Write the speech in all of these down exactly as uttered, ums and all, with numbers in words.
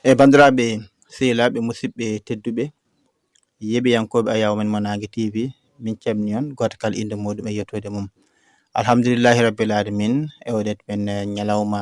E banndiraaɓe sehilaaɓe, musidɓe tedduɓe, yeeɓiyankooɓe Ayaawo Men Mo Naange T V, min calminii on, gooto kala innde muuɗum e yettoode mum. Alhamdulillahi Rabbil Aalamiin, e oɗeet men, eh, ñalawma,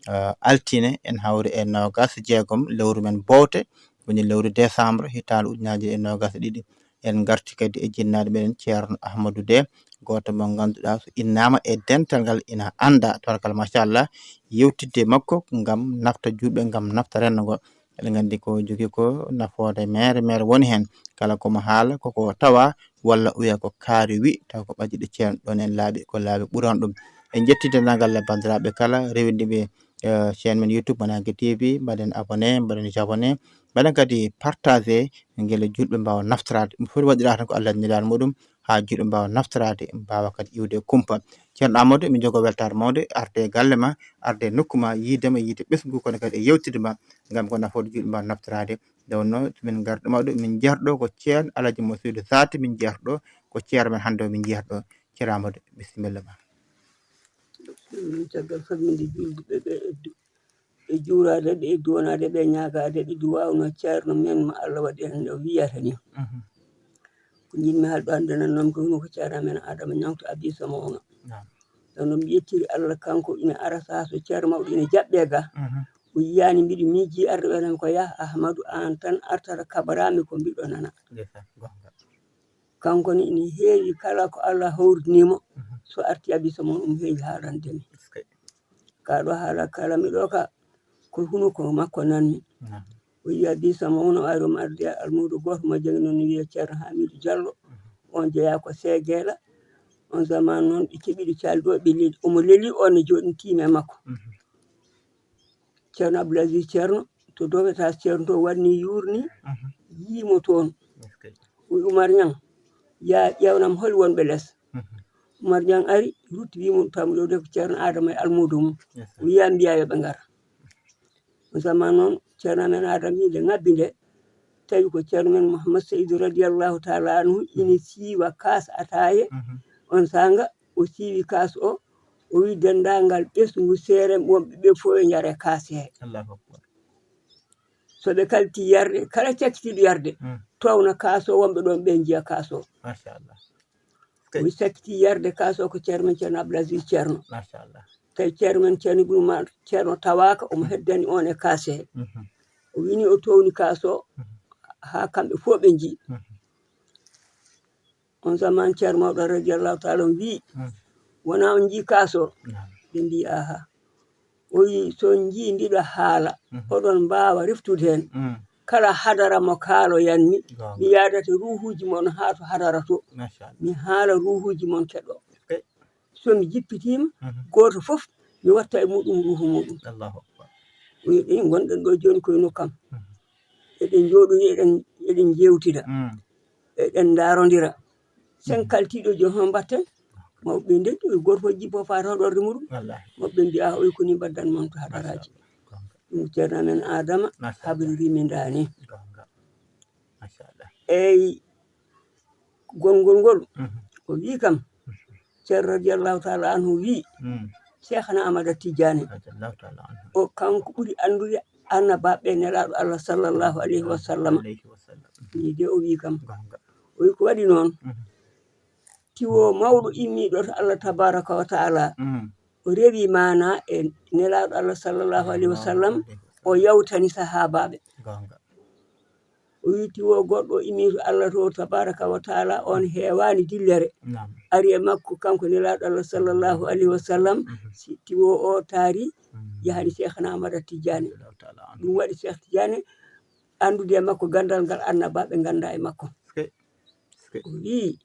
eh, altine, en hawri e noogaas e jeegom lewru men bowte, woni lewru décembre, hitaande ujunaaji e noogaas e ɗiɗi. En ngarti kadi e jinnaaɗo meɗen Ceerno Ahmadou Dé, gooto mo ngannduɗaa so innaama e dental ngal ina anndaa, tabarkalla machallah, yewtidde e makko ngam nafta juulɓe, ngam nafta renndo ngo. Eɗen nganndi ko jogii ko nafoore meere meere woni heen. Kala ko mo haala koko tawa walla o wiya ko kaari wi, taw ko ɓadii ɗo Ceerno ɗoon en laaɓi, ko laaɓi ɓurani ɗum. En njetti denndaangal banndiraaɓe kala rewindiiɓe, eh, chaîne men YouTube Mo Naange T V, mbaɗen abonné, mbaɗen j'abonné, mbaɗen kadi partagé, ngele juulɓe mbaawa naftoraade. Ɗum foti waɗiraa tan ko Allah nelaɗo muɗum, haa juulɓe mbaawa naftoraade, mbaawa kadi iwde e kumpa. Ceerno Amadou, emin njogoo weltaare mawnde, arde e galle ma, arde e nokku ma, yiide ma, yiide ɓesngu, kono kadi e yewtidde ma, ngam ko nafoore juulɓe mbaawa naftoraade. Nde wonnoo, so min ngarɗo ma ɗo, min njehata ɗo ko Ceerno Alhaji Mo Seydu Saate, min njehata ɗo ko Ceerno men hannde o, min njehata ɗo. Ceerno Amadou, bisimilla ma. Ɗum caggal salminde juulɓe ɓe, ɓe e du-, e juuraade ɓe, e duwanaade ɓe, e ñaagaade ɓe, duwaaw no Ceerno men mo Allah waɗi hannde o wiyata ni. Mhm. Ko njiɗmi haalde hannde nan noon ko hino ko Ceerno men Adama Ñaŋ to Abiy Samoono. Naam. Ɗum noon mi yettiri Allah kanko ina ara sahaa so Ceerno mawɗo ina jaɓɓee ga. Mhm. O yiyaani mbiɗo miijii arde ɓe tan ko yah Ahmadu aan tan artata kabaraami ko mbiɗo nana. Ndeysaan, goonga. Kanko ne ina heewi kala ko Allah hawritnii mo. Mhm. So arti Abiy Samoono omo heewi haalande mi. Eskey. Kaa ɗo haala kalami ɗo ka, ko hunuko makko nanmi. Naam. O wiya Abiy Samoono ari omo ardi almuudo gooto mo janngi noon, wiya Ceerno Hamidu Jallo. Mhm. On jeyaa ko Seegeela. On zaman noon ɓe keɓi ɗo caali ɗo, ɓe leli. Omo leli, on ne jooɗintiima e makko. Mhm. Ceerno Abdoul Aziz Ceerno to Dowetas Ceerno to waɗni yuurni, mhm, yii mo toon. Eskey. O wi Umar Ñaŋ, yaa ƴeewnam holi wonɓe les. Mhm. Umar Ñaŋ ari, rutti, wi mo, tawi mo ɗo de ko Ceerno Adama e almuudo mum. Eskey. O wiya mbiya yo ɓe ngara. Zaman noon, Ceerno men Adama wi nde ŋabbi nde, tawi ko Ceerno men Mouhammad Seydou radiyallahu taala anhu ina siiwa kaas ataaye. Mhm. On saanga, o siiwi kaas o, o wi denndaangal ɓesngu seere wonɓe ɓe fof yo njare kaas he. Allahu akbar. So ɓe kalti yarde, kala cakkitiiɗo yarde, mm, towna kaas o, wonɓe ɗoon ɓe njiya kaas o. Machallah. O wi sakkiti yarde kaas o ko Ceerno men Ceerno Abdoul Aziz Ceerno. Machallah. Tawi Ceerno men Ceerno Ibnu Umar Ceerno tawaaka, omo heddani on e kaas he. Mhm. O wini o towni kaas o, mhm, haa kamɓe fof ɓe njii. Mhm. On zaman Ceerno mawɗo radiyallahu taala on wii, mm, wonaa on njii kaas o? Naam. Ɓe mbii, aha. O wii, so on njii mbiɗo haala, mhm, oɗon mbaawa reftude heen. Mm. Kala hadara mo kaaloyanmi, goonga, mi yaadata ruuhuuji mon haa to hadara to. Machallah. Mi haala ruuhuuji mon keɗoo. Eskey. So mi jippitiima, mhm, gooto fof mi watta e muɗum ruuhu muɗum. Allahu akbar. O wii, ɗen ngonɗen ɗo jooni koye nokkam. Mhm. Eɗen njooɗoyi, eɗen, eɗen njeewtida. Mm. Eɗen ndaarondira. Sen, mhm, kaltiiɗo jooni, hono mbaɗten? Mawɓe ɓe ndenndi, oyi gooto fof jippo faata hoɗorde muɗum. Wallaahi. Mawɓe ɓe mbiya, oyi ko ni mbaɗdan mon to hadaraaji. Machallah. Goonga. Ɗum Ceerno men Adama, machallah, habriri mi ndaani. Goonga. Machallah. Eyi, gonngol ngol, mhm, o wii kam, mhm, Ceerno radiyallahu taala anhu wii, mm, Cheikhna Ahmada Tidiane, radiyallahu taala anhu, o kanko ɓuri anndude annabaaɓe nelaaɗo Allah sallallahu alayhi wa sallam. Alayhi wa sallam. Ni de o wii kam. Goonga. O wii ko waɗi noon, mhm, tiwo mawɗo immiiɗo to Allah tabaraka wa taala. Mm. O rewi maana e nelaaɗo Allah sallallahu alayhi wa sallam, o yawtani sahaabaaɓe. Goonga. O wii tiwo goɗɗo immiiɗo Allah to tabaraka wa taala, on heewaani dillere. Naam. Ari e makko kanko nelaaɗo Allah sallallahu alayhi wa sallam, mhm, si tiwo o taari, mm, yahani Cheikhna Ahmada Tidiane. Radiyallahu taala anhu. Ɗum waɗi Cheikh Tidiane anndude e makko ganndal ngal annabaaɓe nganndaa e makko. Eskey. Eskey. O wii,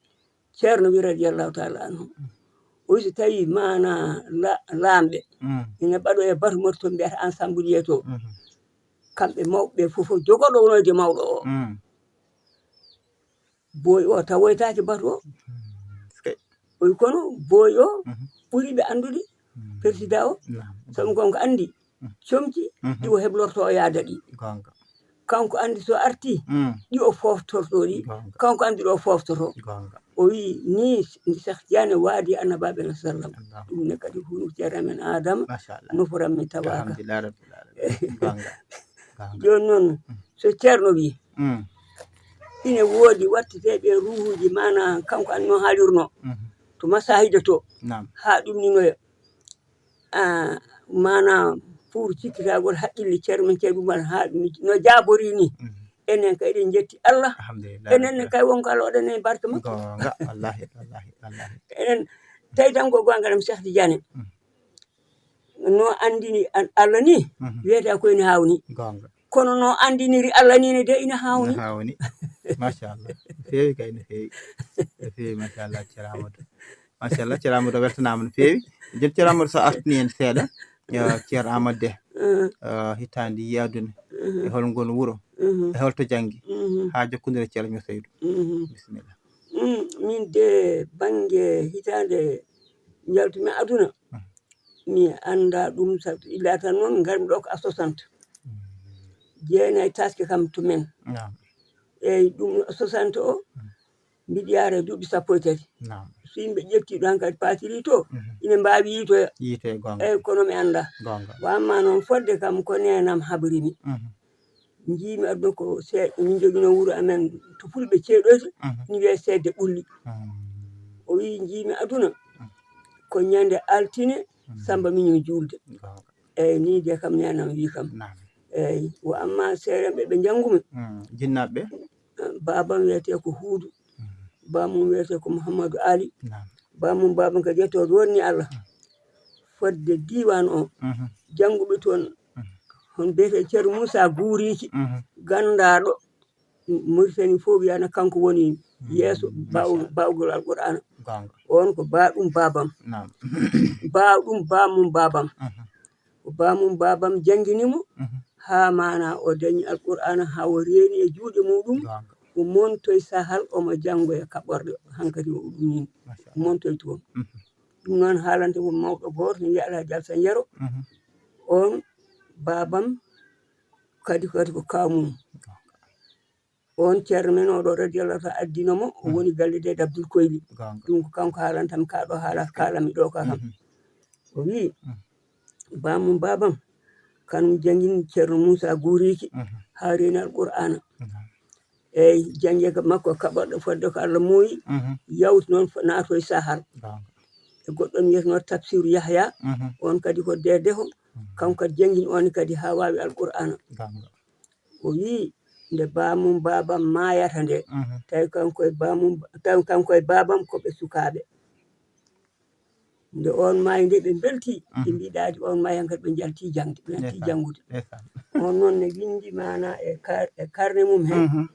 Ceerno wi radiyallahu taala anhu, o wi so tawi maana la-, laamɓe, mm, ina mbaɗo e batu moti to mbiyata ensemble to, mhm, kamɓe mawɓe ɓe fof, fof jogoɗo wonoyde mawɗo o. Mm. Booy o tawoytaake batu o. Mm. Eskey. O wi kono booy o, mhm, ɓuri ɓe anndude, mm, président o. Naam. Sabu gonga anndi, comci, mhm, ɗi o heblorto o yaada ɗi. Goonga. Kanko anndi so arti, mm, ɗi o fooftorto ɗi. Goonga. Kanko anndi ɗo o fooftoto. Goonga. O wii ni, ndi Cheikh Tidiane waadi annabaaɓe no sallam. Allahu. Ɗum ne kadi hunu Ceerno men Adama, machallah, nufuran mi tawaaka. Alhamdulillah rabbil alamin. Goonga. Jooni noon, so ceerno wii, mm, ine woodi watteteeɓe ruuhuuji, maanaa kanko anno haalirno, mhm, to Masahida to, naam, haa ɗum ninoya. Ah, maanaa pour cikkitagol haqqille ceerno men Ceerno Umar haa ɗum no jaaborii ni. Mhm. Enen kay eɗen njetti Allah. Alhamdulillah. Enen ne kay wonko Allah waɗani en barke makko. Goonga, wallahi, wallahi, wallahi. Enen tawi tan ko goonga ɗam Cheikh Tidiane. Mm. No anndini an-, Allah ni, mhm, wiyata ko ene haawni. Goonga. Kono no anndiniri Allah ni ne de ina haawni. Ina haawni. Machallah. No feewi kay, no feewi. No feewi, machallah, ceerno Amadou. Machallah, ceerno Amadou weltanaama no feewi. Jooni ceerno Amadou, so artini en seeɗa, yo ceerno Amadou Deh, mm, eh, hitaande yiyii aduna, mhm, e hol ngol wuro, mhm, e hol to janngi, mhm, haa jokkondira ceerno Seydou. Mhm. Bisimilla. Mm, min de bannge hitaande njaltumi aduna, mhm, mi anndaa ɗum, sabu illa tan noon ngarmi ɗo ko à soixante. Mm. Jeenayi taske kam to men. Naam. Eyi, ɗum soixante o, mm, mbiɗa yaara e duuɓi sappo e tati. Naam. So yimɓe ƴetti ɗo hankadi paatiri to, mhm, ine mbaawi yiitoya. Yiitoya, goonga. Eyi, kono mi anndaa. Goonga. Wa amma noon fodde kam ko neenam habri mi. Mhm. Njiimi aduna ko seeɗa, min njogino wuro amen to Fulɓe Ceeɗoyto, mhm, ina wiyee Seedde Ɓulli. Mhm. O wii, njiimi aduna, mhm, ko ñande altine, mhm, Samba miñum juulde. Goonga. Eyi, nii de kam neenam wii kam. Naam. Eyi, wa amma seerenɓe ɓe njanngumi. Mm, jinnaaɓe ɓe? Baabam wiyetee ko Huudu. Mm. Baamum wiyetee ko Mouhamadou Ali. Naam. Baamum, baabam kadi yettoode wonni Allah. Mm. Fodde diiwaan o, mhm, jannguɓe toon, mhm, hono mbiyetee Ceerno Moussa Guuriiki, mhm, ganndaaɗo Mauritanie fof wiyana kanko woni, mm, yeeso, mm, baaw-, machallah, baawgol Alqur'aana. Goonga. On ko baaɗum baabam. Naam. Baaɗum baamum baabam. Mhm. Ko baamum baabam janngini mo, mhm, haa maana o dañi Alqur'aana, haa o reeni e juuɗe muɗum. Goonga. O montoy sahal, omo janngoya kaɓorɗe, hankadi o ɗum nii. Machallah. O montoy toon. Mhm. Ɗum noon haalante ko mawɗo gooto, ne wiya Alhaji Alasan Yero. Mhm. On baabam kadi, kadi ko kaw mum. Goonga. On ceerno men oɗo, radiyallahu ta'ala, addino mo, o, mhm, woni galle Deed Abdul Koyli. Goonga. Ɗum ko kanko haalantam ka ɗo, haala, kaalami ɗo ka kam. Mhm. O wii, mhm, baamum baabam, kanum janngini Ceerno Moussa Guuriiki, mhm, haa reeni Alqur'aana. Mhm. Eyi, jannge ka makko kaɓorɗe fodde ko Allah muuyi, mhm, yawti noon fo-, naatoy sahal. Goonga. E goɗɗo wiyetenoo Tafsiru Yahya, mhm, on kadi ko Deedeho, mhm, kanko kadi janngini on kadi haa waawi Alqur'aana. Goonga. O wii, nde baamum baabam maayata nde, mhm, tawi kanko e baamum, tawi kanko e baabam ko ɓe sukaaɓe. Nde on maayi nde, ɓe mbeltii, ɓe, mhm, mbiɗaadi on maayi, hankadi ɓe njaltii jaŋde, ɓe njaltii, ndeysaan, janngude. Ndeysaan. On noon ne winndi maana e kar-, e karne mum heen. Mhm.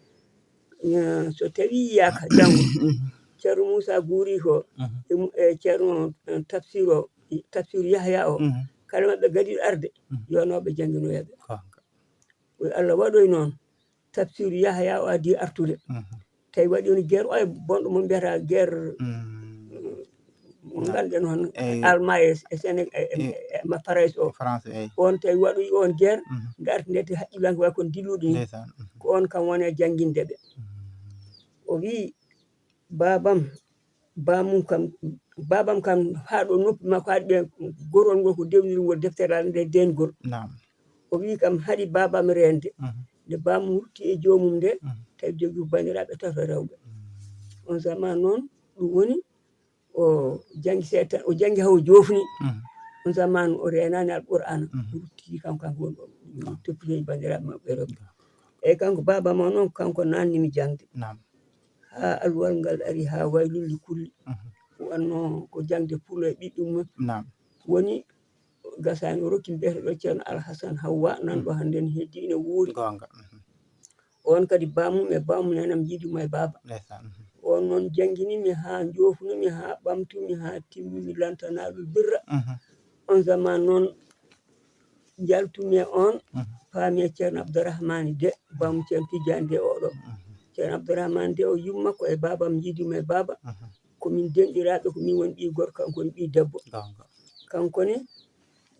Eh, so tawii yiyaaka janngo, mhm, Ceerno Moussa Guuriiko, mhm, e mu-, e Ceerno, eh, Tafsir o, Tafsir Yahya o, mhm, kala maɓɓe gadiiɗo arde, mhm, yo nooɓe jannginoya ɓe. Goonga. Ko Allah waɗoy noon, Tafsiru Yahya o adii artude. Mhm. Tawi waɗi on guerre, oya bonɗo mo mbiyata guerre, mm, mo nganduɗen hono, eyi, Allemagne e, e Séné-, e, e, eyi, e ma Farayse o. France, eyi. On tawi waɗoyi on guerre, mhm, ngarti ndete haqqillanke way kon dilluɗo ni. Ndeysaan. Mhm. Ko on kam woni e jannginde ɓe. Mm. O wii, baabam, baamum kam, baabam kam haa ɗo noppi makko, haɗi ɓe gorol ngol ko dewniri ngol deftere Allah nde deengol. Naam. O wii kam haɗi baabam reende. Mhm. Nde baamum rutti e joomum nde, mhm, tawi jogii banndiraaɓe tato rewɓe. Mm. On zaman noon, ɗum woni o janngi seeɗa tan, o janngi haa o joofni. Mhm. On zaman o reenaani Alqur'aana. Mhm. Rutti kanko, kanko woni o, naam, toppitoyi banndiraaɓe maɓɓe rewɓe. Naam. Eyi, kanko baabam o noon, kanko naatni mi jaŋde. Naam. Haa alluwal ngal ari haa Waylul li kulli. Mhm. Wonno ko jaŋde pullo e ɓiɗɗum mum. Naam. Woni gasaani o rokki mbiyetee ɗo Ceerno Alhasan Hawwa, nan ɗo, mhm, hannde ne heddi ina wuuri. Goonga. Mhm. On kadi baamum e baamum nenam njiidi mo e baaba. Ndeysaan. Mhm. On noon janngini mi haa njoofnu mi, haa ɓamtu mi, haa timmi mi lantanaaɗo birra. Mhm. On zaman noon njaltumi e on, mhm, paami e Ceerno Abdourahmane De, baamum Ceerno Tijjani De oɗo. Mhm. Ceerno Abdourahmane De o yumma ko e baabam njiidi mo e baaba. Mhm. Ko min denɗiraaɓe, ko min woni ɓii gorko, kanko woni ɓii debbo. Goonga. Kanko ne,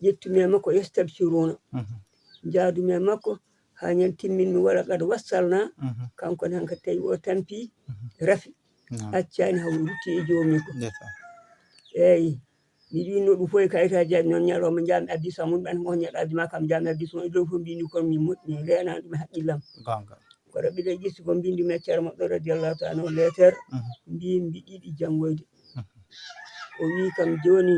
ƴettumi e makko, yastabshiruuna. Mhm. Njaadumi e makko, haa ñande timmin mi wala qad wassalna. Mhm. Kanko ne, hankadi tawi o tampi, mhm, rafi. Naam. Accaani haw rutti e joomi ko. Ndeysaan. Eeyi. Miɗo winno ɗum fof e kayitaaji aji noon, ñalawma njaami Addis Amun, ɓen ko ñaɗaaji ma kam njaami Addis Amun, e dow fof mbindi kono mi moƴƴi, mi reenaani ɗum e haqqillam. Goonga. Kono ɓiɗa ƴetti ko mbindi mi e Ceerno Moɗɗo radiyallahu taala anhu leeter, Mhm. mbi mbiɗi ɗi janngoyde. Mhm. O wi kam jooni,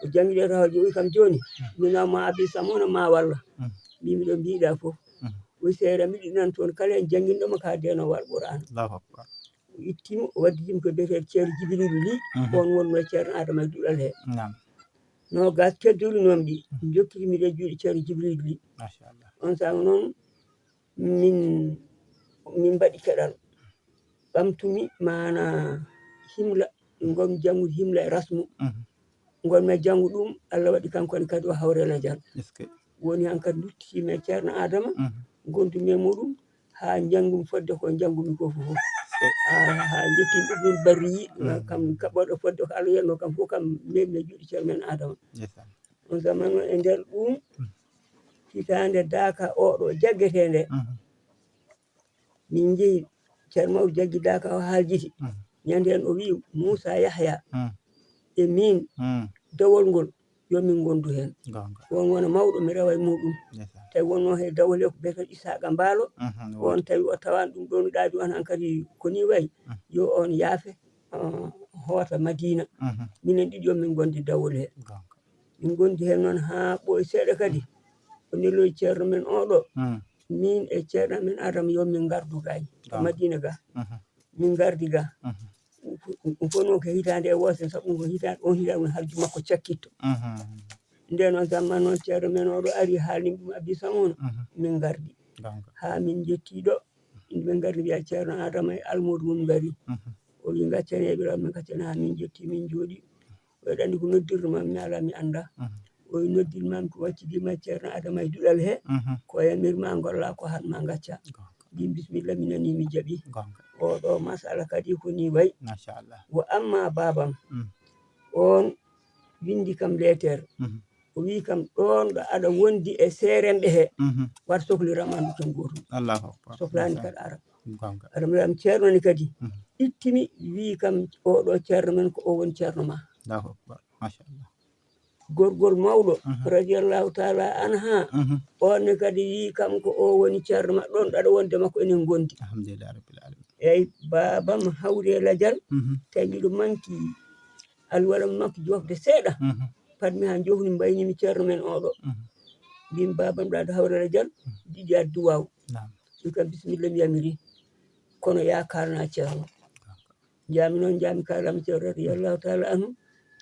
o janngi ɗe tawa o wi kam jooni, Mhm. mi naw ma Addis Amun ma walla. Mhm. Mbi miɗo mbiɗa fof. Mhm. O wi seeɗa miɗo nan toon kala en jannginɗo mo ka deno wal Qur'an. Allahu Akbar. O ittimo, o wadditimo ko biyeteeɗo Ceerno Jibrilu Li, Mhm. on wonno e Ceerno Adama e duɗal he. Naam. Noogas keddori noon ɗi, Mhm. jokkitimi ɗe juuɗe Ceerno Jibrilu Li. Machallah. On saago noon, min, min mbaɗi keɗal. Ɓamtumi maana himla, ngon janngude himla e rasmu. Mhm. Ngon mi janngu ɗum, Allah waɗi kanko ne kadi o hawre lajal. Est-ce que? Woni han kadi luttitiimi e Ceerno Adama, Mhm. ngondumi e muɗum, haa njanngumi fodde ko njanngumi ko fof. Est-ce que? Haa, haa njettin Ibnul Barri, Mhm. kam kaɓɓoɗo fodde ko Allah yenno kam fof kam meɗi e juuɗe Ceerno men Adama. Ndeysaan. On zaman noon e nder ɗum, Mhm. hitaande daaka oɗo jaggetee nde, Mhm. min njehi, Ceerno Mawɗo jaggi daaka o haaljiti. Mhm. Ñande heen o wi, Muusa Yahya, Mhm. e min, Mhm. dawol ngol, yo min ngondu heen. Goonga. Won wona mawɗo, mi rewa e muɗum. Ndeysaan. Tawi wonno he dawol he ko biyeteeɗo Isaaqa Mbaalo. Mhm, On tawi o tawani ɗum ɗon ɗaadi on hankadi ko ni wayi. Mhm. Yo on yaafe, ah, hoota Madina. Mhm. Minen ɗiɗi yo min ngondi dawol he. Goonga. Min ngondi heen noon haa ɓooyi seeɗa kadi. O neloyi Ceerno men oɗo. Mhm. Min e Ceerno men Adama yo min ngardu gay. Goonga. Madina ga. Mhm. Min ngardi ga. Mhm. Ɗum fof noon ko hitaande e woosen, sabu ɗum ko hitaande, on hitaande woni harju makko cakkitto. Mhm. Nden noon zaman noon Ceerno men oɗo ari haalni ɗum Abi Samuuna. Mhm. Min ngardi. Goonga. Haa min njetti ɗo. Min ngardi mbiya Ceerno Adama e almuudo mum ngari. Mhm. O wi ngaccane ɓe ɗo, min ngaccane haa min njetti, min njooɗi. O ɗanndi ko noddirde ma, mi ala, mi annda. Mhm. O wi noddirde ma, ko waccidi ma Ceerno Adama e duɗal he. Mhm. Ko yamir ma ngolla, ko han ma ngacca. Goonga. Mbi bismillah, mi nani, mi jaɓi. Goonga. Oɗo masala kadi ko ni wayi. Machallah. Wo amma baabam, Mm. on windi kam leeter. Mhm. O wi kam ɗon ɗo aɗa wondi e seeremɓe he. Mhm. War sohliram anndu tan gootum. Allahu Akbar. Sohlaani Ndeysaan. Kadi ara. Goonga. Aɗa mbiya am Ceerno ne kadi. Mhm. Ittimi wi kam oɗo Ceerno men ko o woni Ceerno ma. Allahu Akbar. Machallah. Gorgol mawɗo, Mhm. radiyallahu taala anha, Mhm. on ne kadi wi kam ko o woni Ceerno ma, ɗon ɗo aɗa wonde makko enen ngondi. Alhamdulillah Rabbil Alamin. Eyi, baabam hawri e lajal, Mhm. tawi miɗo manki alwala makko jofde seeɗa. Mhm. Fadmi haa jofni mbaynimi Ceerno men oɗo. Mhm. Mbimi baabam ɗa aɗa hawri e lajal, Mhm. ɗiɗi addu waaw. Naam. Wi kam bismillah mi yamiri. Kono ya kaalna Ceerno. Njaami noon, njaami kaalami Ceerno radiyallahu taala anhu.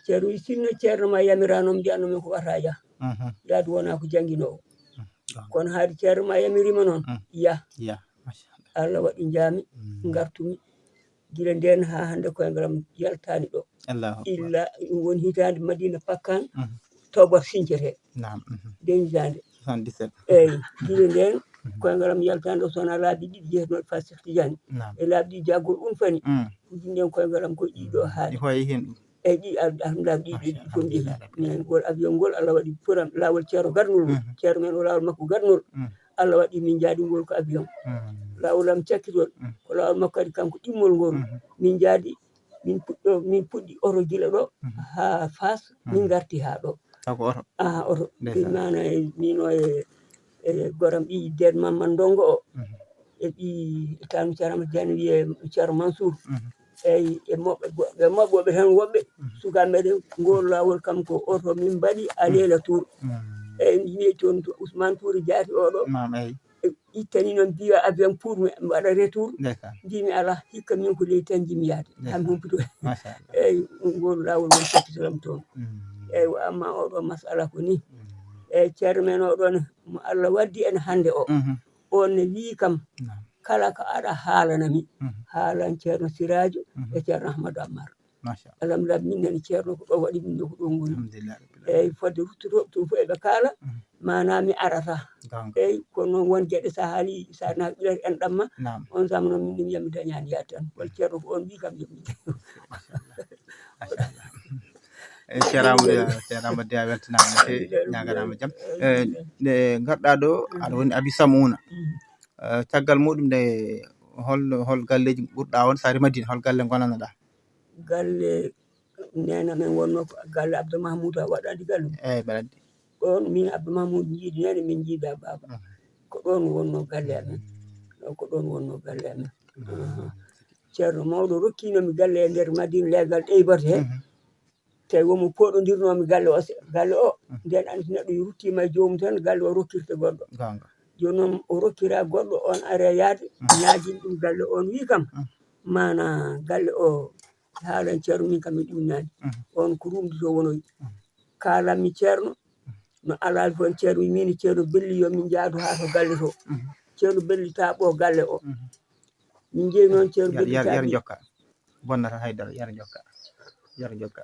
Ceerno wi sinno Ceerno ma yamirano, mbiyatno min ko wata ya. Mhm. Yaadu wona ko jannginoowo. Mhm. Kono haade Ceerno ma yamirima noon, Mm. ya. Ya. Machallah. Allah waɗi njaami, Mm. ngartumi. Gila ndeen haa hannde koyngalam yaltaani ɗo. Allahu Akbar. Illa ɗum woni hitaande Madina Pakkan, Mhm. Toobar Sincete. Naam. Mhm. Nden hitaande. Soixante-dix-sept. Eyi, gila ndeen, Mhm. koyngalam yaltaani ɗo, so wonaa laabi ɗiɗi jeetnooɗi Faas Seex Tijaan. Naam. E laabi ɗiɗi jaggol un fani. Mm. Nden koyngalam ko ɗiɗo haaɗi. Ɗi hoyi heen ɗum. Eyi, ɗi al-, alhamdulillah, ɗiɗo ɗi fof njehi. Alhamdulillah. Min ngol avion ngol, Allah waɗi puram laawol Ceerno garnol ngol. Mhm. Ceerno men o laawol makko garnol. Mm. Allah waɗi min njaadi ngol ko avion. Mm. Laawol am cakkitol, Mm. ko laawol makko kadi kanko ɗimmol ngol. Mhm. Min njaadi, min puɗɗo, min puɗɗi oto gila ɗo Mhm. haa Faas, min Mhm. ngarti haa ɗo. Taw ko oto? Ah, oto. Ndeysaan. Min maana e, min o e, e goram ɓii Deed Mamman Ndongo o. Mhm. E ɓii Tanu Ceerno Amadou Diagne wiyee Ceerno Mansour. Mhm. Eyi, e moɓɓe, go-, ɓe moɓɓe, woɓɓe tan woɓɓe, Mhm. sukaaɓe meɗen, ngol laawol kam ko oto min mbaɗi, Aleela Tour. Mhm. Eyi, mi wiyee toon to Ousmane Touré jaati oɗo. Naam, eyi. E ittani noon mbiya avion pour mi waɗa retour. Ndeysaan. Mbimi ala, hikka min ko leydi tan njimi yaade. Ndeysaan. Han humpito. Machallah. Eyi, ngol laawol woni cakkitoram toon. Mhm. Eyi, wa amma oɗo masala ko ni. Mhm. Eyi, Ceerno men oɗo ne, mo Allah waddi en hannde o. Mhm. On ne wii kam, Naam. kala ko aɗa haalana mi, Mhm. haalan Ceerno Siraajo Mhm. e Ceerno Ahmadu Ammar. Machallah. Alhamdulillah, min nani Ceerno ko ɗo waɗi, min ɗo ko ɗo ngoni. Alhamdulillah Rabbil Alamin. Eyi, fodde ruttotooɓe tun fof eɓe kaala, Mhm. maana mi arata. Goonga. Eyi, kono noon won geɗe so a haali, so a na ɓilata enɗam ma, Naam. on zaman noon min ɗum yami dañaani yaade tan. Won Ceerno ko on wii kam yoɓi. Machallah. Machallah. E ceeraama de, ceeraama de, a weltanaama no feewi, ñaaganaama jam. E, nde ngarɗaa ɗo, aɗa woni Abi Samuuna. Mm. E, caggal muɗum nde, hol, hol galleeji ɓurɗaa won, so a ari Madina, hol galle ngonanoɗaa? Galle, Nena men wonno ko galle Abdou Mahmoud a waɗandi galle. Eyi, mbaɗa anndi. Ɗon min Abdou Mahmoud njiidi nene, min njiida baaba. Ko ɗon wonno galle amen. Ɗo ko ɗon wonno galle amen. Aha. Ceerno mawɗo rokkiino mi galle e nder Madina leegal ɗeybata he. Tawi womo pooɗondirnoomi galle o, se-, galle o. Nden anndi neɗɗo ruttiima e joomum tan, galle o rokkirte goɗɗo. Goonga. Jooni noon o rokkira goɗɗo, on ara yaade, ñaagin ɗum galle o, on wii kam, maana galle o haalan ceerno, min kam mi ɗum naani. On ko rumdi to wonoyi. Kaalanmi ceerno, no alaali fof, ceerno wi min ceerno belli yo min njaadu haa to galle to. Ceerno belli taa ɓo galle o. Min njeyi noon ceerno Yar, belli yar, taa yar ɓi- jokka. Bonnata haydara, yar jokka. Yar jokka.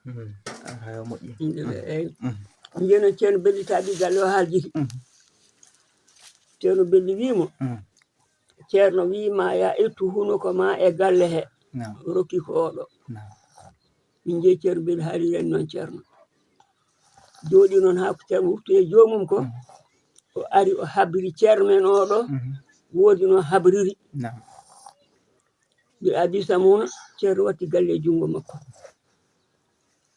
Mm. Ah, hayo moƴƴi. Yimɓe ɓe, eyi. Mm. Njeno ceerno belli taa ɓi galle o haaljiti. Mm. Ceerno belli wii mo, Mm. ceerno wii ma ya ittu hunuko ma e galle he. Naam. Rokki ko oɗo. Naam. Min njeyi ceerno belli haaliren noon ceerno. Jooɗi noon haa ko ceerno wurti e joomum ko. Mm. O ari o habri ceerno men oɗo. Mhm. Woodi no habriri. Naam. Mbi Abi Samuna, ceerno watti galle e junngo makko.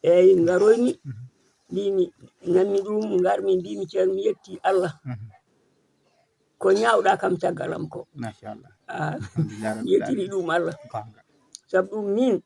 Eyi, ngaroymi, Mhm. mbimi, nammi ɗum, ngarmi, mbimi, ceerno, mi yetti Allah. Mhm. Ko ñaawɗa kam caggal am ko. Machallah. Ah, Alhamdulillah mi Rabbil yettini Alamin. Ɗum Allah. Goonga. Sabu ɗum min,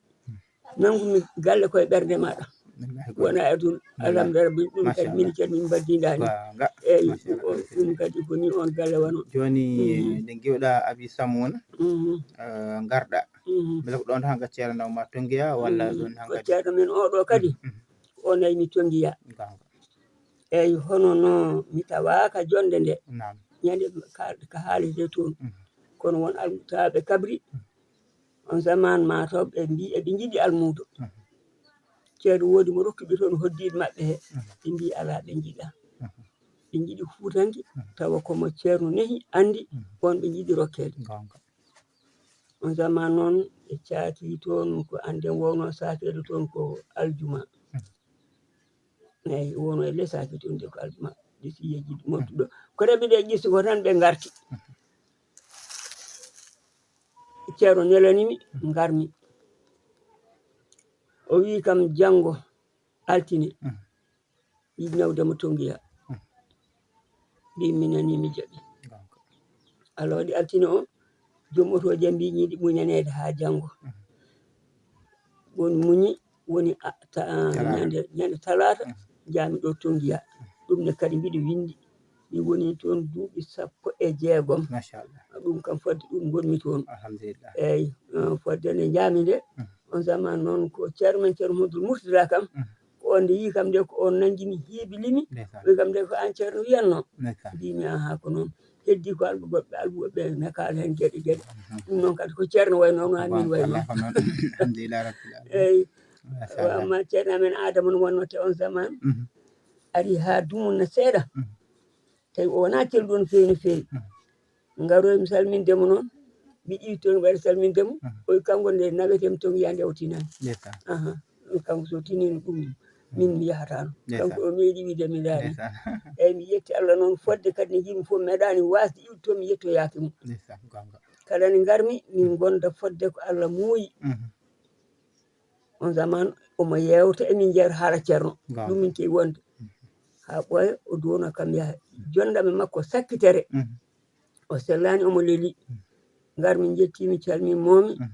nangumi galle koye ɓernde maɗa. Wallahi goonga. Wona e aduna. Wallahi. Alhamdulillah, ɗum kadi Machallah. Min ceerno min mbaddindaani. Goonga. Eyi, Machallah. Ɗum kadi ko ni on galle wano. Jooni, Mhm. nde ngiwɗa Abi Samuna, Mhm. eh, ngarɗa. Mhm. Mbele ko ɗon tan ga ceerno ma Tongiya, walla Mhm. ɗon tan Ko ga ceerno men oɗo kadi, Mhm. Mhm. O nayi mi Tongiya. Goonga. Eyi, hono no mi tawaaka jonde nde. Naam. Ñande ka, ka haalete toon. Mhm. Kono won almutaaɓe kabri. Mhm. On zaman ma taw ɓe mbi eɓe njiɗi almuudo. Mhm. Ceerno woodi mo rokki ɓe toon hoddiiɓe maɓɓe he. Mhm. Ɓe mbi alaa, ɓe njiɗa. Mhm. Ɓe njiɗi fuutanke, Mhm. tawa komo ceerno nehi, anndi, Mhm. won ɓe njiɗi rokkeede. Goonga. On zaman noon ɓe caaki toon ko annden wonno saakeede toon ko aljuma. Mhm. Eyi, wonno e les saaki toon de ko aljuma. Ɗi si yeji moftuɗo. Ko reɓe ɗe ƴisti ko tan ɓe ngarti. Mhm. Ceerno nelanimi, ngarmi. O wii kam janngo altine. Mhm. Yiɗi nawde mo Tongiya. Mhm. Mbi mi nani mi jaɓi. Goonga. Allah waɗi altine o, joom otooji am mbi ñiɗi muñaneede haa janngo. Mhm. Woni muñi, woni a-, ta-, Talaata. Ñande, ñande talaata, Mhm. njaami ɗo Tongiya. Mhm. Ɗum ne kadi mbiɗo winndi. Mi woni toon duuɓi sappo e jeegom. Machallah. Ɗum kam fodde ɗum ngonmi toon. Alhamdulillah. Eyi, eh, fodde nde njaami nde, Mhm. on zaman noon ko ceerno men ceerno Mouhamadoul Mourtada kam, Mhm. ko on nde yii kam nde ko on nanngini heebilimi. Ndeysaan. Wi kam nde ko an ceerno wiyanno. Ndeysaan. Mbimi aha ko noon. Heddi ko alɓe goɗɓe alɓuɓe ɓe ne kaala heen geɗe geɗe. Mhm. Ɗum noon kadi ko ceerno wayno, wona min Wa-, wayno. Wallaahi ko noon. Alhamdulillah Rabbil Alamin. Eyi. Machallah. Wa amma ceerno amen Adama no wonno te on zaman. Mhm. Ari haa dumunna seeɗa. Mhm. Tawi o wonaa celluɗo no feewi no feewi. Mhm. Ngaroy mi salminde mo noon. Mbiɗi toon waɗi salminde mo. Mhm. Oy kanko nde nawete mi toon yiyande o tinani. Ndeysaan. Aha. Kanko so tinino ɗum, min mi yahatano. Ndeysaan. Kanko o meeɗi wiide mi ndaari. Ndeysaan. Eyi mi yetti Allah noon fodde kadi ne yimɓe fof meeɗani wasde iwde toon mi yettoyaaki mo. Ndeysaan, goonga. Kala ne ngarmi, min ngonda fodde ko Allah muuyi. Mhm. On zaman omo yewta e min jeeya haala ceerno. Goonga. Ɗum min kewi wonde. Mhm. Haa ɓooya o duwono kam yaha. Jondam e makko sakkitere. Mhm. O sellani omo leli. Mhm. Ngarmi njettimi calmi moomi. Mhm.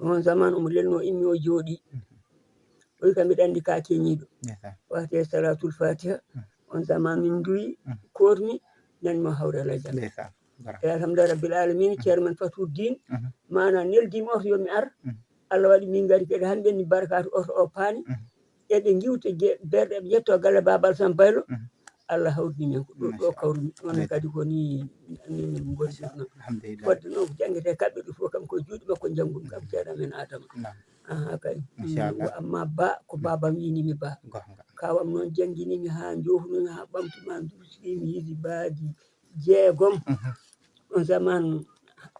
On zaman omo lelno immi o jooɗi. Mhm. O wi kam mbiɗa anndi ka keñiiɗo. Ndeysaan. Wate salatul fatiha. Mhm. On zaman min nduwi, Mhm. kormi, nani mo hawre ala jam. Ndeysaan. Bara. E alhamdulillah rabbil alamin, Mhm. ceerno men Fatou Dine, Mhm. mana neldimi oto yo mi ar. Mhm. Allah waɗi min ngari kadi hannde ni barkaatu oto o paani. Mhm. Eɓe ngiwta je-, berɗe eɓe ƴetto galle Baba Alassane Baylo. Mhm. Allah hawrini men ko ɗo, ɗo Machallah. Kawrumi. Onon Ndeysaan. Kadi ko ni, ni, ni ngondirno. Alhamdulillah. Fodde noon ko janngete kaɓɓe ɗo fof kam ko juuɗe makko njanngumi kam ceerno men Adama. Naam. Aha, kay. Machallah. Mm, wa amma ba, ko Mm. Baba wiinimi ba. Goonga. Kawam noon jannginimi haa njoofnumi haa ɓamtuma, dursinimi yiɗi baadi jeegom. Mhm. On zaman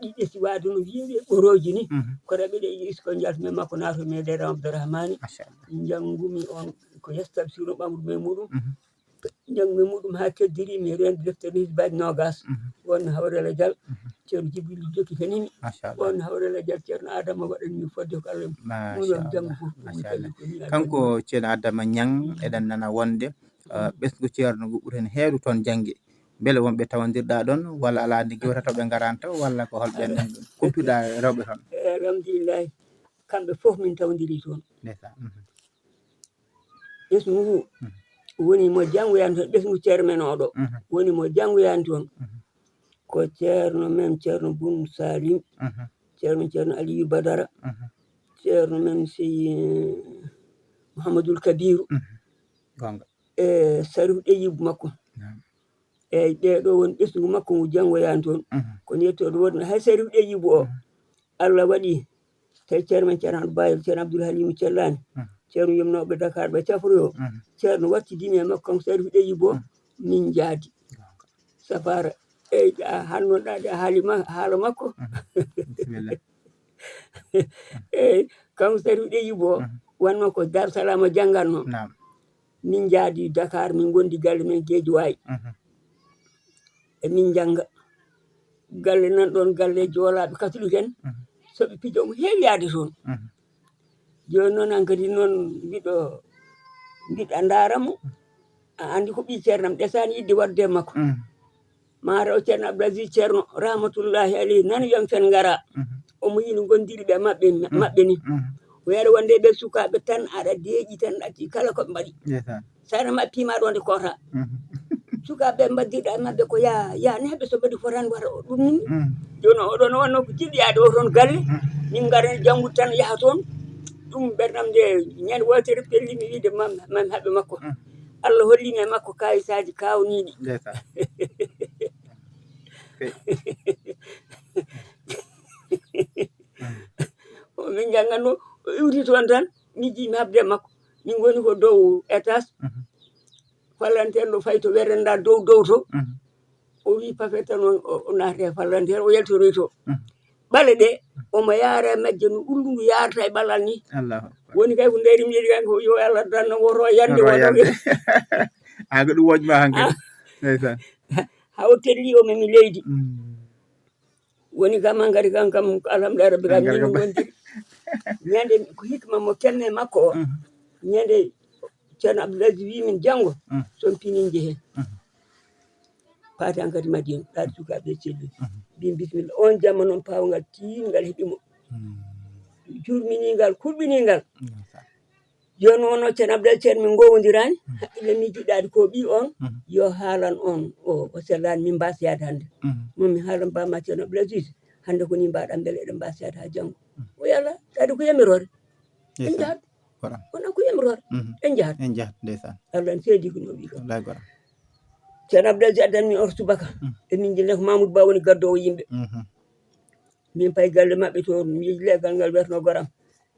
ɗiɗi si waade no wiyeede ɓorooji ni. Mhm. Ko reɓe ɗe isko njaltumi makko naato meɗen Abdourahmani. Machallah. Njanngumi on ko yestabsiro ɓamru men muɗum. Mhm. Njanngu e muɗum haa keddiri, mi rendi deftere hizbaaji noogas. Won hawre lajal, Ceerno Jibril jokki kanimi. Won hawre lajal, Ceerno Adama waɗani mi fodde ko Allah. Muɗum janngu fof ɗum woni kadi ko ni. Kanko Ceerno Adama Ñang, eɗen nana wonde, uh, ɓesngu Ceerno ngu ɓuri heen heewde toon jannge. Mbele wonɓe tawandirɗa ɗoon, walla alaa nde gewta to ɓe ngaraani to, walla ko holɓe kumpiɗa rewɓe toon? Eh, alhamdulillahi, kamɓe fof min tawdiri toon. Ndeysaan. Ɓesngu ngu woni mo janngoyani toon, ɓesngu Ceerno men oɗo woni mo janngoyani toon. Ko Ceerno men, Ceerno Bun Salim, Ceerno, Ceerno Aliyu Badara, Ceerno men Sey Muhammadul Kabiru, e Sarif Ɗeyibu makko. Eyyi, ɓee ɗo woni ɓesngu makko ngu janngoyani toon. Ko yettooɗo wonde hay Sarif Ɗeyibu o, Allah waɗi tawi Ceerno men Ceerno Abdou Bayel, Ceerno Abdoul Halimu Cellani, Ceerno yumnooɓe Dakar ɓe cafroyo. Ceerno wattidini e makko kanko Sarif Ɗeyibu o, min njaadi. Safara, eyyi, a hannoɗa de a haali ma-, haala makko. Eyyi, kanko Sarif Ɗeyibu o, wonno ko Dar Salaam o janngatno. Min njaadi Dakar, min ngondi galle men Geejuwaay. Emin njannga. Galle nan ɗoon, galle joolaaɓe katolik en, so ɓe pijo omo heewi yahde toon. Jooni noon, aan kadi noon, mbiɗo, mbiɗa ndaara mo. A anndi ko ɓii Ceerno am, ɗesaani yiɗde waɗde e makko. Maa rew Ceerno Abdul Aziz Ceerno, rahmatullahi alayhi, nani yom fen ngara. Omo yiɗi ngonndiri ɓe maɓɓe, maɓɓe ni. O yara wonde ɓe sukaaɓe tan, aɗa deeƴi tan, ɗacci kala ko ɓe mbaɗi. Ndeysaan. Sara ma piima ɗo nde koota. Sukaaɓe mbaddirɗa e maɓɓe ko yaa, yaa ne heɓe so mbaɗi fotan wara o ɗum ni. Jooni oɗo no wonno ko jiɗɗo yaade o toon galle. Min ngara janngude tan yaha toon. Ɗum ɓernam nde ñande wootere pelli mi wiide mam, mam haɓe makko. Allah holli mi e makko kayitaaji kaawniiɗi. Ndeysaan. O min njannganno, o iwti toon tan, mi jii mi haɓde e makko. Min ngoni ko dow étage. Falanteer ɗo fayi to werenda dow, dow to. O wi paquet tan o, o, o naati e falanteer, o yaltoroy to. Ɓale ɗe, omo yaara e majje no ulludu yaarata e ɓalal ni. Allahu Akbar. Woni kay ko ndeyri mi yiɗi kan ko yo Allah danno woto o yande, woto o yande. Haa ko ɗum wojma hankadi. Ndeysaan. Haa o telli o memi leydi. Woni kam hankadi kan kam, alhamdulillahi rabbil alamin, min ngondi. Ñande ko hikma mo kemme makko o. Ñande Ceerno Abdul Aziz wi min janngo, son pini njehen. Paati hankadi Madina, ɗaati sukaaɓe e celluɗi. Mbimi bisimilla. On jamma noon paawngal tiiɗngal heɓi mo. Jurminingal, kulɓiningal. Jooni wonno Ceerno Abdul Aziz Ceerno min ngowondiraani. Hakkille miijiɗaade ko ɓii on, yo haalan on, o, o sellaani, min mbaasi yaade hannde. Mo mi haalan bama Ceerno Abdul Aziz, hannde ko ni mbaɗan mbele eɗen mbaasi yaade haa janngo. O yalla, kadi ko yamiroore. En njahat. Wona ko yamiroore. En njahat. En njahat, ndeysaan. Allah ne seedi ko no wi kam. Wallaay goram. Ceerno Abdul Aziz addani min oto subaka. E min jille ko Mamoudou Ba woni gaddoowo yimɓe. Min pay galle maɓɓe to, mi legal ngal wetno goram.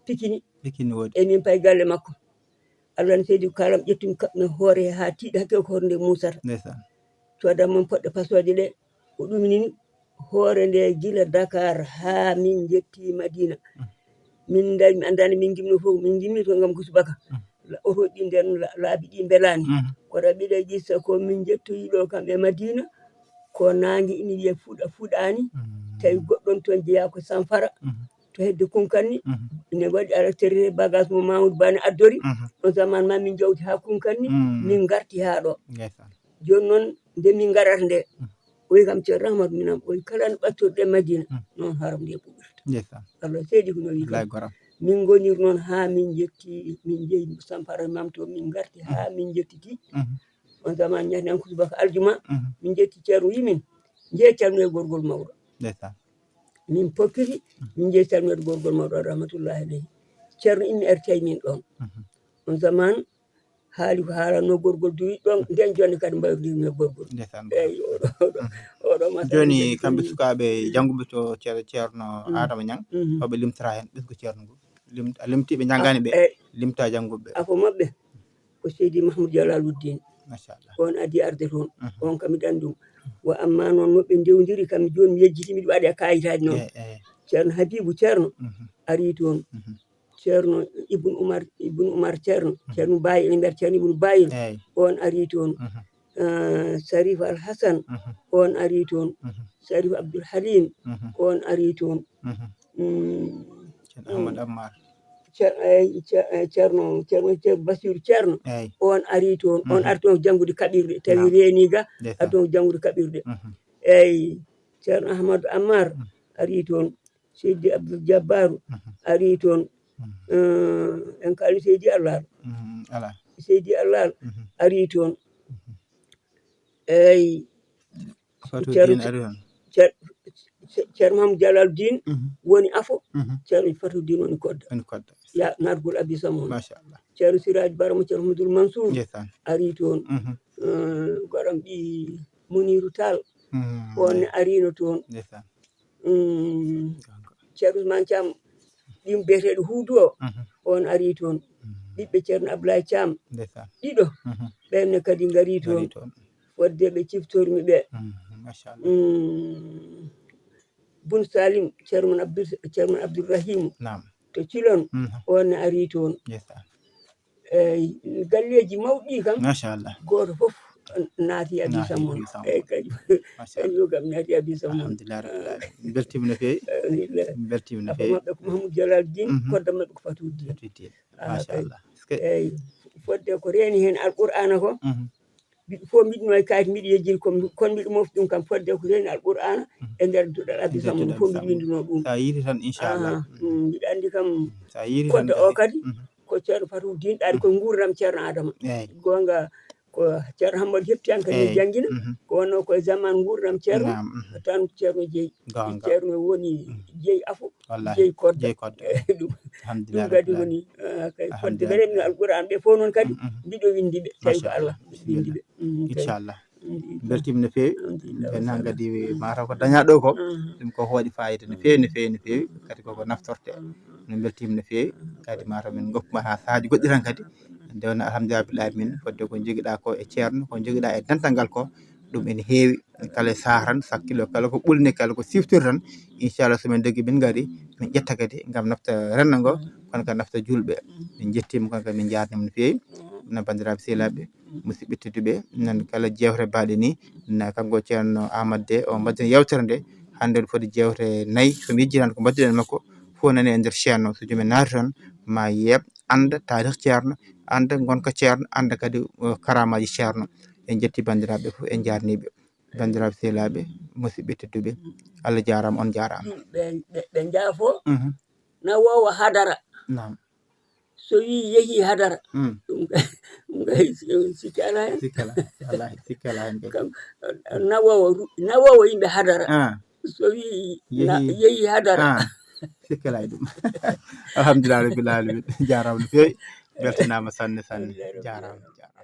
Pikini. Pikini woodi. E min pay galle makko. Allah ne seedi ko kalam ƴettumi kaɓɓe hoore he haa tiiɗi hakke ko hoore nde musata. Ndeysaan. Coodan mon poɗɗe pasooje ɗe, o ɗumini hoore nde gila Dakar haa min njetti Madina. Min ndañ, mi anndani min ngimno fof, min ngimmi to ngam ko subaka. La-, oto ɗi nden la-, laabi ɗi mbelaani. Kono ɓiɗa gisa ko min njettoyi ɗo kam e Madina, ko naange ina wiye fuɗa, fuɗaani. Tawi goɗɗon toon jeyaa ko Samfara, to hedde Kunkanni. Ine waɗi ala terre bagage mo Mamoudou Ba ne addori. On zaman ma min jawti haa Kunkanni, min ngarti haa ɗo. Ndeysaan. Jooni noon, nde min ngarata nde, o wi kam, "Ceerno Rahmatu, minam," o wi, "kala no ɓattorɗe Madina, noon haram nde ɓuɓirta." Ndeysaan. Allah seedi ko no wi kam. Wallaay goram. Min ngonir noon haa min njetti, min njehi Sampara Mam to, min ngarti haa min njettiti. On zaman ñande an ko subaka aljuma, min njetti Ceerno, wi min, "Njee calminoye gorgol mawɗo." Ndeysaan. Min pokkiti, min njehi calminoyde gorgol mawɗo, rahmatullahi alayhi. Ceerno inni arti e min ɗoon. On zaman, haali ko haalanno gorgol duwi ɗon, nden jonde kadi mbayrdirmi e gorgol. Ndeysaan. Eyyi, oɗo, oɗo, oɗo masala. Jooni, kamɓe sukaaɓe jannguɓe to Ceer-, Ceerno Adama Ñang, hoɓe limtora heen ɓesngu Ceerno ngu? Lim-, a limti ɓe njanngaani ɓe, limta jannguɓe ɓe. Afo maɓɓe ko Seydi Mahmoud Jalaluddin. Machallah. On adii arde toon. On kam miɗo anndi ɗum. Wa amma noon no ɓe ndewndiri kam, jooni mi yejjiti, miɗo waɗi e kaayitaaji noon. Ceerno Habibu Ceerno arii toon. Ceerno Ibn Umar, Ibn Umar Ceerno, Ceerno Bayil, ene mbiyata Ceerno Ibn Bayil, on arii toon. Sarif Al Hassan, on ari toon. Sarif Abdul Halim, on ari toon. Ceerno Ahmad Ammar. Ceerno Ceerno Basiru Ceerno, on ari toon. On ari toon janngude kaɓirɗe, tawi reeni ga, ari toon janngude kaɓirɗe. Eyi, Ceerno Ahmadu Ammar ari toon. Seydi Abdul Jabbaru ari toon. En kaali Seydi Allaal. Seydi Allaal ari toon. Eyi, Ceerno Mahamadou Jalal Din woni afo. Ceerno Fatou Din woni kodda. Ya nargol Abi Samon. Ceerno Siraji Baramo, Ceerno Mahamadou Mansour ari toon. Goɗam ɓi Muniru Tal, on ne arino toon. Ceerno Ousmane Thiam, ɗin biyeteeɗo Huudu o, on ari toon. Ɓiɓɓe Ceerno Ablaye Thiam ɗiɗo, ɓen ne kadi ngari toon. Fodde ɓe ciftormi ɓe. Bun Salim, Ceerno Abdul Ceerno Abdourahim to Cilon, on ne ari toon. Eyi, galleeji mawɗi kam, machallah, gooto fof naati Abi Samon. Eyi, kadi kadi yo kam naati Abi Samon. Alhamdulillah rabbil alamin. Beltima no feewi. Beltima no feewi. Afo maɓɓe ko Mahamoudou Jalal Din, kodda maɓɓe ko Fatou Din. Machallah. Eyi, fodde ko reeni heen Alqur'aana ko, mbiɗo fof mbiɗno e kayit, mbiɗo yejjiri, kono mbiɗo mofti ɗum kam, fodde ko reeni Alqur'aana e nder duɗal Abi Samon, fof mbiɗo winndunoo ɗum. Sa yiiti tan, inchallah. Mbiɗo anndi kam, sa yiiti tan kodda o kadi ko Ceerno Fatou Din, ɗaari koye nguurndam Ceerno Adama. Goonga, ko Ceerno Hammadu Hepti an kadi janngina, ko wonno koye zaman nguurndam Ceerno, tan Ceerno jeyi. Ceerno woni jeyi afo, jeyi kodda. Ɗum kadi woni kay fodde ɓe remno Alqur'aan ɓe fof noon kadi mbiɗo winndi ɓe, tawi ko Allah mbiɗo winndi ɓe. Inchallah. Beltima no feewi. Ɓe nan kadi mataw ko dañaa ɗo ko, ɗum ko waɗi fayida no feewi, no feewi, no feewi. Kadi koko naftorte. Min beltima no feewi. Kadi mataw min ngoppa haa sahaaji goɗɗi tan kadi. Nde wonno alhamdulillah rabbil alamin, fodde ko jogiɗa ko e Ceerno, ko jogiɗa e dental ngal ko, ɗum ene heewi. Kala e saha tan, sakkilo kala ko ɓulni, kala ko siftori tan, inchallah so min doggi min ngari, min ƴetta kadi ngam nafta renndo ngo, kono kadi nafta julɓe. Min njettima, kono kadi min njaarnima no feewi. No banndiraaɓe sehilaaɓe, musidɓe tedduɓe, nan kala jeewte baaɗe ni, na kanko Ceerno Aamadu Dee o mbaɗden yeewtere nde. Hannde no foti jeewte nayi, so mi yejjii tan ko mbaɗduɗen makko fof nani e nder chaîne o. So joomum naati tan ma yeeɓ, annda taarih Ceerno, annda ngonka Ceerno, annda kadi karamaaji Ceerno. En njetti banndiraaɓe fof, en njaarnii ɓe. Banndiraaɓe sehilaaɓe, musidɓe tedduɓe, Allah jaaraama, on jaaraama. Ɓe njaafo nawoowo hadara. Naam. So wii yehii hadara, ɗum kay sikki alaa heen. Sikki alaa heen, wallaahi, sikki alaa heen kay. Kam, nawoowo, nawoowo yimɓe hadara. So wii yehii hadara, sikki alaa e ɗum. Alhamdulillah rabbil alamin, jaaraama no feewi, beltanaama sanne sanne, jaaraama, jaaraama.